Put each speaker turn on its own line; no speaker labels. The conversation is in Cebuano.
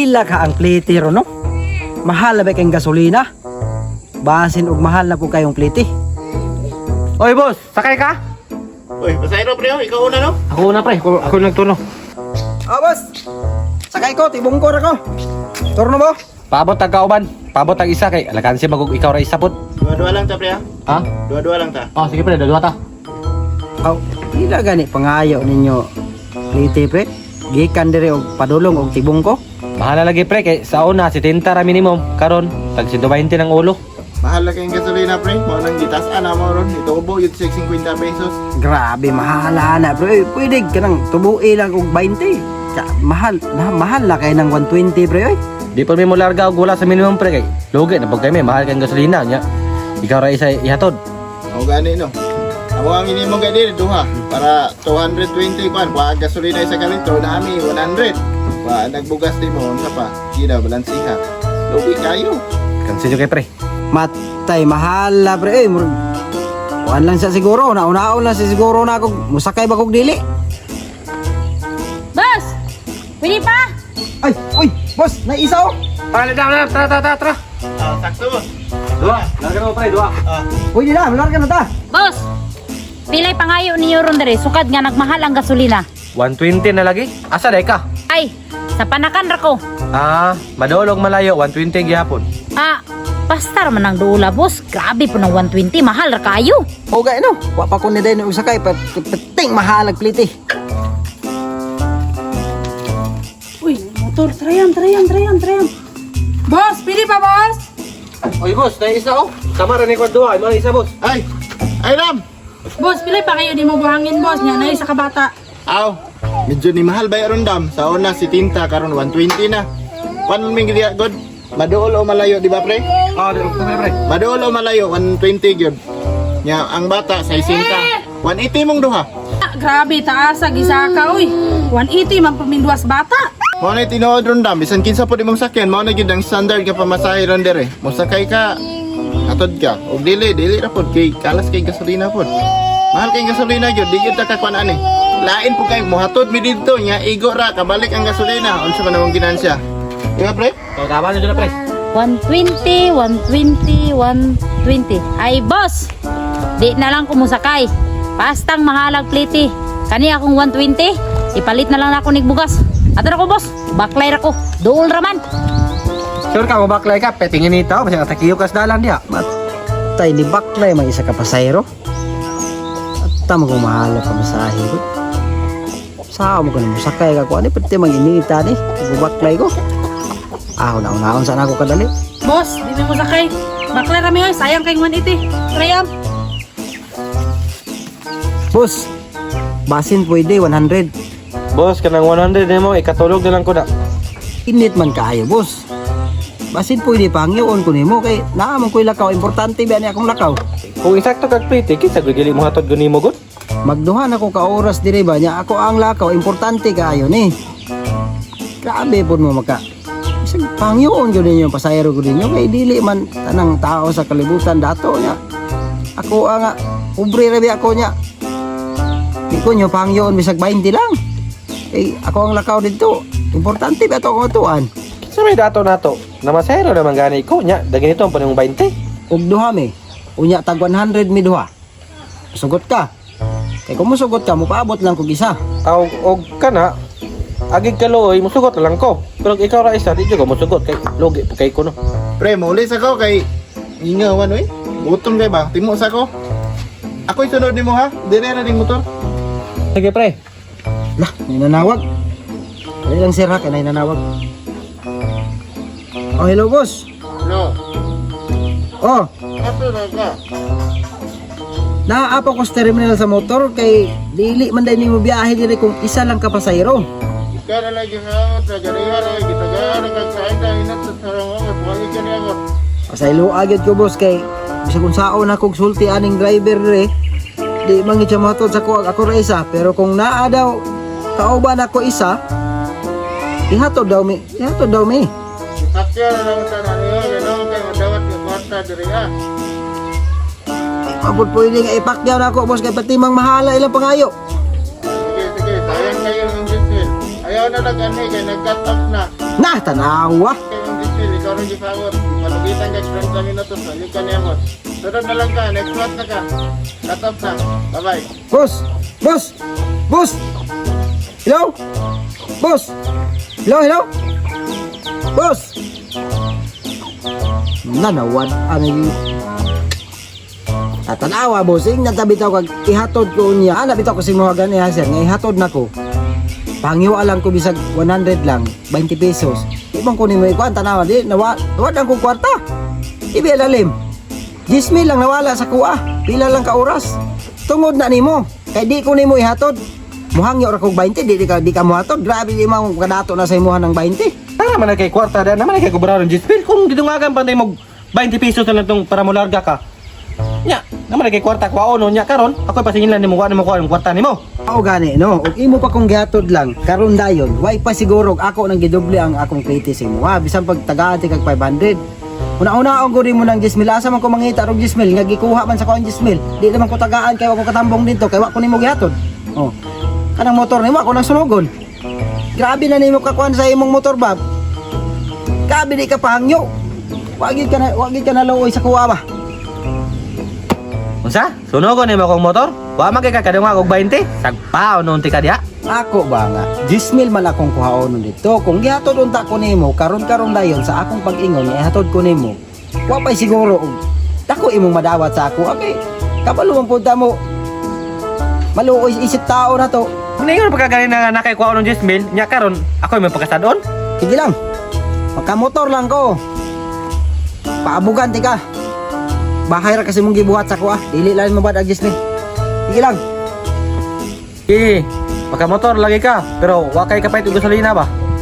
Hila ka ang plite ron, no? Mahal na ba kayong gasolina? Basin og mahal na po kayong plite.
Oy, boss, sakay ka?
Uy, pasahero pre, oh. Ikaw una, no?
Ako una, pre, ako nagtuno.
Ah, boss! Sakay ko, tibungkor ako. Turno mo?
Paabot tag kauban, paabot tag isa kay alakansi magug ikaw ra isa pod.
Dua-dua lang ta, pre, ha?
Ha?
Dua-dua lang ta.
Oh, sige pre, dua ta.
Aw, hila gani pangayo ninyo plite, pre. Gikan dire og padulong og tibungko.
Mahal na lagi, pre, kay sa una 70 ra minimum, karon tag 120 ng ulo.
Mahal na kayong gasolina, pre. Mao nang gitas-an na mo ron. Itubo yun 650 pesos.
Grabe, mahala na, pre. Uy, pwede ka nang tubui lang og 20. Mahal, na, mahal na kayo ng 120, pre, oy.
Di pa mi mo larga og wala sa minimum, pre, kay lugi na pag kami mahal kang gasolina nya. Ikaw ra isa ihatod.
O gani, no? Amo ang inimo kay diri duha para 220 kwan wa ang gasolina isa ka litro na ami 100. Wa nagbugas nimo unsa pa? Gina balansiha. Lugi kayo.
Kansinyo kay pre.
Matay, mahal na, pre. Uy, murag, kuan lang siya siguro. Nauna-una siya siguro na ako. Musakay ba kog dili?
Boss! Pwede pa?
Ay, uy, boss, naisa oh.
Tara, tara, tara, tara, tara.
Ah, sakto, boss.
Dua, larga mo, pre, dua.
Ah,
Pwede na, malarga na ta.
Boss! Pilay pangayo ninyo ron dere, sukad nga nagmahal ang gasolina.
120 na lagi. Asa day ka?
Ay, sa panakan ra ko.
Ah, madolog malayo 120 gihapon.
Ah, pastar man ang dula, boss. Grabe po ng 120, mahal ra kayo.
O gay no, wa pa ko ni day og sakay, pating mahal ang plite.
Uy, motor. Trayam, trayam, trayam, trayam. Boss, pili pa, boss.
Oy, boss, na isa oh. Sama ra ni ko duha, mga isa, boss.
Ay! Ay, Ram!
Boss, pili pa kayo. Di mo buhangin, boss. Nga, na isa ka bata.
Aw, medyo ni mahal ba ron dam? Sa una si Tinta karon 120 na. Kwan man gid god. Maduol o malayo, di ba, pre?
Oh, di pre, pre.
Maduol o malayo 120 gyud. Nya ang bata 60. 180 mong duha.
Ah, grabe, taas ag isa ka, uy. 180, man paminduas bata.
Mao na tinuod ron dam, bisan kinsa pud imong sakyan, mao na gyud ang standard nga pamasahe ron dere. Mosakay ka, hatod ka. Og dili, dili ra pud kay kalas kay gasolina pud. Mahal kay gasolina gyud, di gyud ta ka kuan ani. Lain pud kay mohatod mi didto nya igo ra kabalik ang gasolina. Unsa man among ginansya? Di ba, pre?
Oh, tama na dyan, pre.
120, 120, 120. Ay, boss! Di na lang kumusakay. Pastang mahalag pliti. Kani akong 120, ipalit na lang ako nigbugas. Ato na ko, boss. Baklay ra ko. Duol ra man.
Sure ka, mabaklay ka. Petingin nito, kasi natakiyo ka sa dalan diha.
Matay ni baklay may isa ka pasayro. At tama ko mahal ang pamasahe ko. Sao mo ko na musakay ka ko ani pati manginita ni baklay ko. Ah, una-unaon sana ako kadali.
Boss, di mo sakay. Bakla rami, oy. Sayang kay 180. Trayam.
Boss, basin pwede 100.
Boss, kanang 100 nimo, ikatulog na lang ko na.
Init man kaayo, boss. Basin pwede pangyoon ko nimo kay naa man ko'y lakaw, importante ba ni akong lakaw.
Kung isakto kag plite, kinsa gyud dili mo hatod gud nimo gud?
Magduha na ko ka oras dire ba nya ako ang lakaw, importante kaayo ni. Grabe pod mo maka. Bisag pangyoon gyud ninyo pasayro gyud ninyo kay dili man tanang tao sa kalibutan dato nya. Ako ang pobre ra bi ako nya. Di ko nyo pangyoon bisag 20 lang. Kay ako ang lakaw didto. Importante ba to akong atuan?
Kinsa may dato nato? Namasero naman gani ko nya, dagin ito ang panimong 20.
Og duha mi. Unya tag 100 mi duha. Sugot ka. Kay kung musugot ka, mupaabot lang kog isa.
Aw og kana agig kaluoy musugot na lang ko. Pero ikaw ra isa di jud ko musugot kay lugi po kay ko no.
Pre, mauli sa ko kay ingawan oy. Gutom kay ba? Timo sa ko. Ako'y sunod nimo ha. Dire ra ning motor.
Sige pre.
Lah, may nanawag. Dali lang sir ha, kay nay nanawag. Oh, hello boss.
No.
Oh,
Ato na ka.
naa pa ko sa terminal sa motor kay dili man dai nimo biyahe diri kung isa lang ka pasayro.
Ikaw na lagi sa sa gariha ra gitagara kag kain ta inat sa sarang ko buhagi ka niya ko.
Pasaylo agad ko boss kay bisag unsaon ako og sulti aning driver dire. Di man gid siya mohatod sa kuwag ako ra isa pero kung naa daw kauban ako isa ihatod daw mi, ihatod daw mi.
Sakya na lang sa niya kay no kay mandawat ka kwarta diri ha.
Abot pwede nga ipakyaw na ako boss kay pati mang mahala ilang pangayo.
Sige sige, sayang kayo ng diesel. Ayaw na lang ani kay nag-cut off na.
Na, Tanawa.
Kay 10 mil, ikaw rin gipangor. Palugitan kag 30 minutos, lagi ka niya. Sunod na lang ka, next month na ka. Cut off na. Bye-bye.
Boss! Boss! Boss! Hello? Boss! Hello, hello? Boss! Nanawad ano yun? Tatanawa, bossing. Natabi tao kag ihatod ko niya. Ah, nabitaw ko si mga gani ha, sir. Nga ihatod na ko. Panghiwa lang ko bisag 100 lang, 20 pesos. Ibang kunin mo ikuan, tanawa. Di, nawad ang kong kwarta. Ibi alalim. 10,000 lang nawala sa kuha. Pila lang ka oras. Tungod na nimo. Kay di ko nimo ihatod. Muhangyo ra kog 20, di ka muhatod. Grabe di mo kadato na sa imuha ng 20.
Tara man na kay kwarta da naman na kay kubraron 10 mil. Kung gidungagan pa mo 20 pesos na lang tong para molarga ka. Nya, naman na kay kwarta kwaon nya karon, ako pasingilan nimo wa nimo kuha ang kwarta nimo.
Ako gani no, ug imo pa kong gihatod lang karon dayon, way pa siguro og ako nang gidoble ang akong plate sa imo. Ha, bisan pag tagaan ti kag 500. Una-una ang guri mo ng 10,000, asa man ko mangita og 10,000 nga gikuha man sa ko ang 10,000. Di naman ko tagaan kay wa ko katambong dito kay wa ko nimo gihatod. Oh. Kanang motor nimo ako nang sunogon. Grabe na nimo kakuan sa imong motor ba. Grabe di ka pahangyo. Wag gid ka na luoy sa kuha ba.
Unsa? Sunogon nimo akong motor? Wa man kay kakadungag og 20. Sagpaon noon ti ka diha.
Ako ba nga, 10,000 man akong kuhaon dito. Kung gihatod unta ko nimo, karon-karon dayon sa akong pag-ingon nga ihatod ko nimo. Wa pay siguro og dako imong madawat sa ako. Okay, kabalo man pud ta mo. Maluoy isip tao na to.
Kung ningon pa ka nga nakay kuhaon og 10 mil, nya karon ako may pagkasadon.
Sige lang. Magkamotor lang ko. Paabugan ti ka. Bahay ra kasi mong gibuhat sa kuha. Dili lang mo bad ang 10,000. Sige lang.
Eh, makamotor lagi ka, pero wa kay kapait og gasolina ba?